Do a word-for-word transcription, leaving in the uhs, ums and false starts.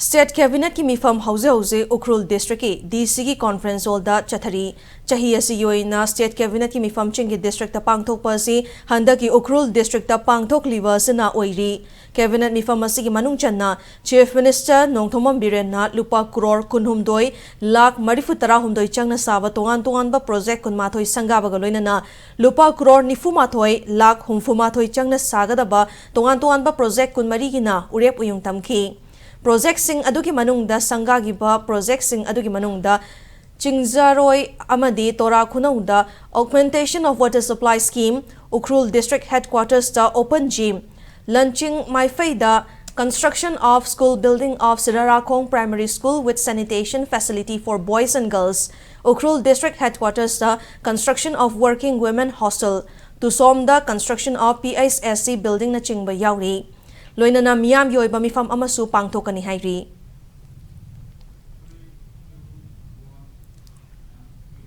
State Cabinet ꯀꯤ ꯃꯤꯐꯝ ꯍꯧꯖꯤꯛ ꯍꯧꯖꯤꯛ ꯎꯈ꯭ꯔꯨꯜ district ꯀꯤ D C ꯒꯤ conference hall ꯗ ꯆꯠꯊꯔꯤ꯫ ꯆꯍꯤ ꯑꯁꯤꯒꯤ ꯑꯣꯏꯅ State Cabinet ꯀꯤ ꯃꯤꯐꯝꯁꯤꯡꯒꯤ district ꯇ ꯄꯥꯡꯊꯣꯛꯄ ꯑꯁꯤ ꯍꯟꯗꯛꯀꯤ ꯎꯈ꯭ꯔꯨꯜ district ꯇ ꯄꯥꯡꯊꯣꯛꯂꯤꯕ ꯑꯁꯤꯅ ꯑꯣꯏꯔꯤ꯫ Cabinet ꯃꯤꯐꯝ ꯑꯁꯤꯒꯤ ꯃꯅꯨꯡ ꯆꯟꯅ Chief Minister ꯅꯣꯡꯊꯣꯝꯕꯝ ꯕꯤꯔꯦꯟꯅ ꯂꯨꯄꯥ ꯀ꯭ꯔꯣꯔ ꯀꯨꯟꯍꯨꯝꯗꯣꯏ ꯂꯥꯈ ꯃꯔꯤꯐꯨ ꯇꯔꯥꯍꯨꯝꯗꯣꯏ ꯆꯪꯅ ꯁꯥꯕ ꯇꯣꯉꯥꯟ ꯇꯣꯉꯥꯟꯕ project ꯀꯨꯟꯃꯥꯊꯣꯏ ꯁꯪꯒꯥꯕꯒ ꯂꯣꯏꯅꯅ ꯂꯨꯄꯥ ꯀ꯭ꯔꯣꯔ ꯅꯤꯐꯨꯃꯥꯊꯣꯏ ꯂꯥꯈ ꯍꯨꯝꯐꯨꯃꯥꯊꯣꯏ ꯆꯪꯅ ꯁꯥꯒꯗꯕ ꯇꯣꯉꯥꯟ ꯇꯣꯉꯥꯟꯕ project ꯀꯨꯟꯃꯔꯤꯒꯤꯅ ꯎꯔꯦꯞ ꯎꯌꯨꯡ ꯇꯝꯈꯤ꯫ Project ꯁꯤꯡ ꯑꯗꯨꯒꯤ ꯃꯅꯨꯡꯗ ꯁꯪꯒꯥꯈꯤꯕ project ꯁꯤꯡ ꯑꯗꯨꯒꯤ ꯃꯅꯨꯡꯗ ꯆꯤꯡꯖꯥꯔꯣꯏ ꯑꯃꯗꯤ ꯇꯣꯔꯥ ꯈꯨꯅꯧꯗ Augmentation of Water Supply Scheme, Ukhrul District Headquarters ꯇ open gym, ꯂꯟꯆꯤꯡ ꯃꯥꯏꯐꯩꯗ Construction of School Building of ꯁꯤꯔꯥꯔꯥꯈꯣꯡ Primary School with Sanitation Facility for Boys and Girls, Ukhrul District Headquarters ꯇ Construction of Working Women Hostel, ꯇꯨꯁꯣꯝꯗ Construction of P H S C Building ꯅꯆꯤꯡꯕ ꯌꯥꯎꯔꯤ꯫ ꯂꯣꯏꯅꯅ ꯃꯤꯌꯥꯝꯒꯤ ꯑꯣꯏꯕ ꯃꯤꯐꯝ ꯑꯃꯁꯨ ꯄꯥꯡꯊꯣꯛꯀꯅꯤ ꯍꯥꯏꯔꯤ꯫